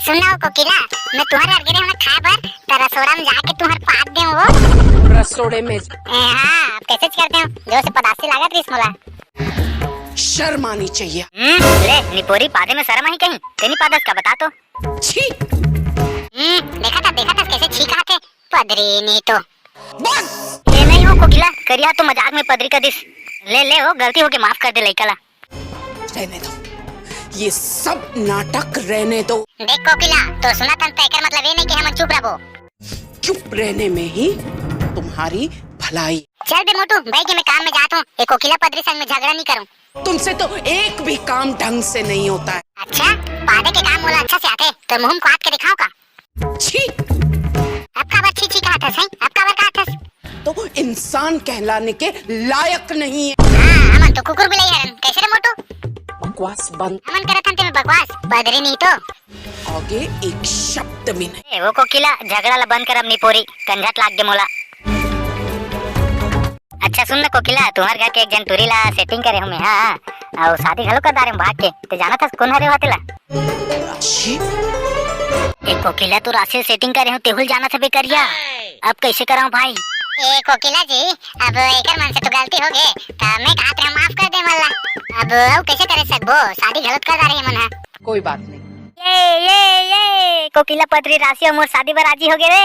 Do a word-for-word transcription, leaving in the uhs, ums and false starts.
सुन ना ओ कोकिला, मैं तुंहर घर गे रेहेंव ना खाए बर, त रसोड़ा में जाके तुंहर पाद देंव ओ। रसोड़े में? ए, हाँ, अब कइसे करतेंव, जोर से पदासी लागत रहिस मोला। शर्म आनी चाहिए। हम्म, ले, निपोरी पादे में शर्म आही कहीं? तें नइ पादस का, बता तो। छी! हम्म, देखा था, देखा था, कइसे छी कहत हे, पदरी नहीं तो। बस! ए नहीं ओ कोकिला, करिया तो मजाक में पदरी कह दिस। ले, ले ओ, गलती होगे, माफ कर दे लइका ला। रहने दो, ये सब नाटक रहने दो। देख कोकिला, तोर सुनत हन त एकर मतलब ए नहीं कि हमन चुप रहबो। चुप रहने में ही तुम्हारी भलाई। चल बे मोटू, बइठ गे, मैं काम में जात हंव, ए कोकिला पदरी संग में झगड़ा नहीं करंव। तुमसे तो एक भी काम ढंग से नहीं होता है। अच्छा, पादे के काम मोला अच्छा से आथे, तोर मुंह में कुआद के देखांव का? छी! अब काबर छी छी कहत हस, हैं? अब काबर कहत हस? तो इंसान कहलाने के लायक नहीं है। हाँ, हमन तो कुकुर बिलाई हरन। कइसे रे मोटू? बकवास बंद। हमन करत हन तेमे बकवास, पदरी नहीं तो। आगे एक शब्द भी नहीं। ए, ओ कोकिला, झगड़ा ला बंद कर, अब निपोरी, कंझट लाग गे मोला। अच्छा सुन ना कोकिला, तुंहर घर के एक झन टूरी ला setting करे हंव मैं, हाँ, हाँ। अउ शादी घलो कर डारे हंव भाग के। तें जानत हस कोन हरे ओ तेला? राशि? ए कोकिला, तोर राशि setting करे हंव, तेहू ल जानत हस बे करिया। अब कइसे करंव भाई? ए कोकिला जी, अब एकर मन से तो गलती होगे, त मैं कहत रहेंव माफ कर दे एमन ला। अब अउ कइसे करे सकबो, शादी घलो कर डारे हन एमन ह। कोई बात नहीं। ये, ये, ये, कोकिला पदरी राशि अउ मोर शादी बर राजी होगे रे।